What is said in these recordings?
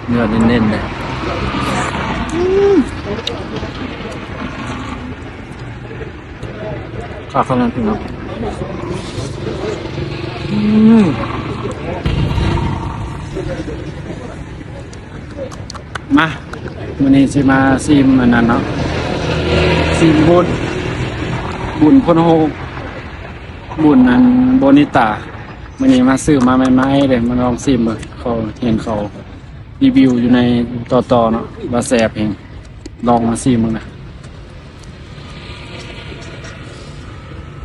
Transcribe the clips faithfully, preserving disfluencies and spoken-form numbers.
เนื้อเน้นๆเลย ข้าวขนาดพี่น้อง อืม มา มื้อนี้สิมาซิมอันนั้นเนาะ ซิมบุญ บุญพลโฮม บุญอันโบนิตา มื้อนี้มาซื้อมาใหม่ๆเลย มาลองซิมเบิ่ง เขาเห็นเขารีวิวอยู่ในต่อๆเนาะ ว่าแซ่บแฮง ลองมาซิมเบิ่งนะ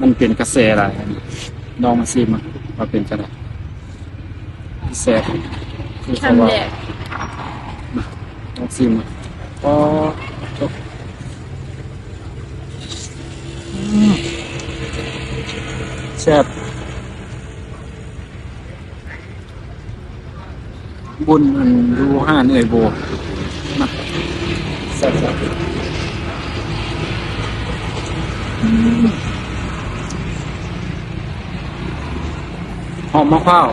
มันเป็นกระแสหลาย ลองมาซิมเบิ่ง ว่าเป็นจั่งใด แซ่บ คือเขาว่า คำแรก มา ลองซิมเบิ่ง อ๋อ อืม แซ่บ บุญอันอยู่ห้านเอื้อยโบ มา แซ่บๆ อืม หอมมะพร้าว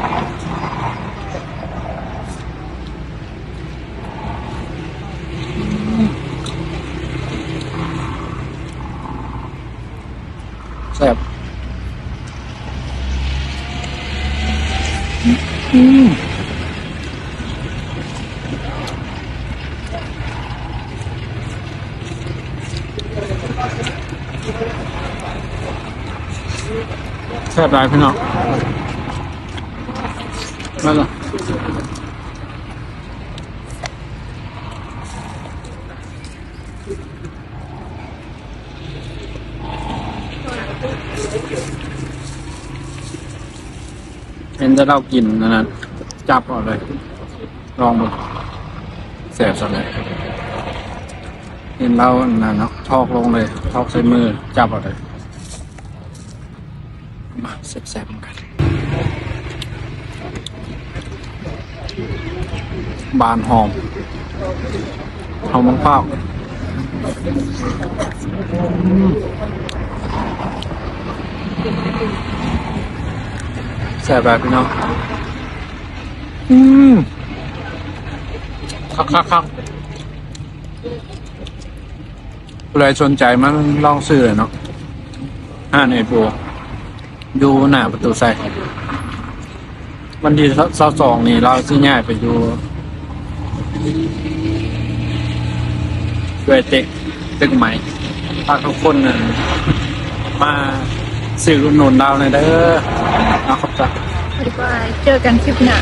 แซ่บ อืม แซ่บหลายพี่น้อง มาละ เห็นแต่ลาวกินอันนั้น จับเอาเลย ลองเบิ่ง แซ่บส่ำใด เห็นลาวอันนั้นเนาะ ทอกลงเลย ทอกใส่มือ จับเอาเลย มาแซ่บๆนำกัน บานหอม หอมมะพร้าว อืม แซ่บหลายพี่น้อง อืม คักๆๆ ผู้ใดสนใจมาลองซื้อเนาะ ห้านเอโป อยู่หน้าประตูไซ วันที่ซาวสองนี่ลาวสิย้ายไปอยู่ ด้วยเต็ก ตึกใหม่ ฝากทุกคนน่ะ มาซื้ออุดหนุนลาวหน่อยเด้อ เอา ขอบใจ บ๊ายบาย เจอกันคลิปหน้า